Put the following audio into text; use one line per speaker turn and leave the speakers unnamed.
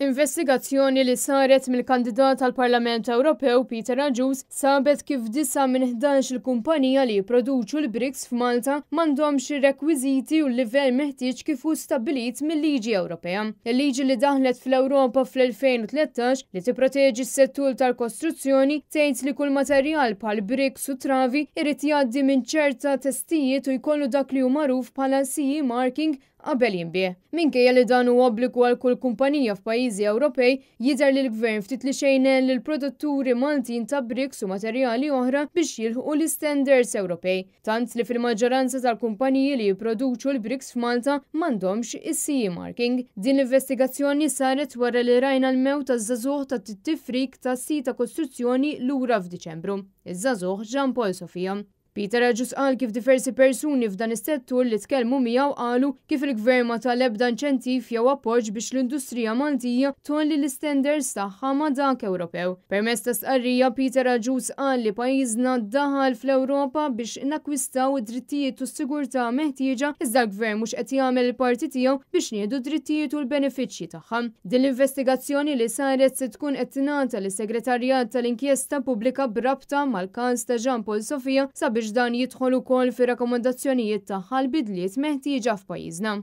Investigazzjoni li saret mill-kandidat għall-Parlament Ewropew Peter Agius sabet kif disa' minn 11 il-kumpanija li jipproduċu l-bricks f'Malta m'għandhomx ir-rekwiżiti u l-livell meħtieġ kif hu stabbilit mil-liġi Ewropea. Il-liġi li daħlet fl-Ewropa fl-2013 li tipproteġi s-settur tal-kostruzzjoni tgħid li kull materjal bħal bricks u travi irid jgħaddi minn ċerta testijiet u jkollu dak li hu magħruf bħala CE marking qabel jinbiegħ. Minkejja li dan hu obbligu għal kull kumpanija f'pajjiżi Ewropej, jidher li l-Gvern ftit li xejn għen lill-produtturi Maltin ta' bricks u materjali oħra biex jilħqu l-istandards Ewropej. Tant li fil-maġġoranza tal-kumpaniji li jipproduċu l-bricks f'Malta m'għandhomx is-CE marking. Din l-investigazzjoni saret wara li rajna l-mewt taż-żagħżugħ ta' tit-tifrik ta' sit ta' kostruzzjoni lura f'Diċembru, iż-żagħżugħ Jean Paul Sofia. Peter Agius qal kif diversi persuni f'dan is-settur li tkellmu miegħu qalu kif il-Gvern ma ta l-ebda inċentiv jew appoġġ biex l-industrija Maltija tgħolli l-istandards tagħha ma' dak Ewropew. Permezz ta' stqarrija Peter Agius qal li pajjiżna daħal fl-Ewropa biex nakkwistaw id-drittijiet u s-sigurtà meħtieġa iżda l-Gvern mhux qed jagħmel il-parti tiegħu biex nieħdu d-drittijiet u l-benefiċċji tagħha. Din l-investigazzjoni li saret se tkun qed tingħata lis-Segretarjat tal-Inkjesta Pubblika b'rabta mal-każ ta' Jean Paul Sofia sabiex dan jidħol ukoll fir-rakkomandazzjonijiet tagħha għall-bidliet meħtieġa f'pajjiżna.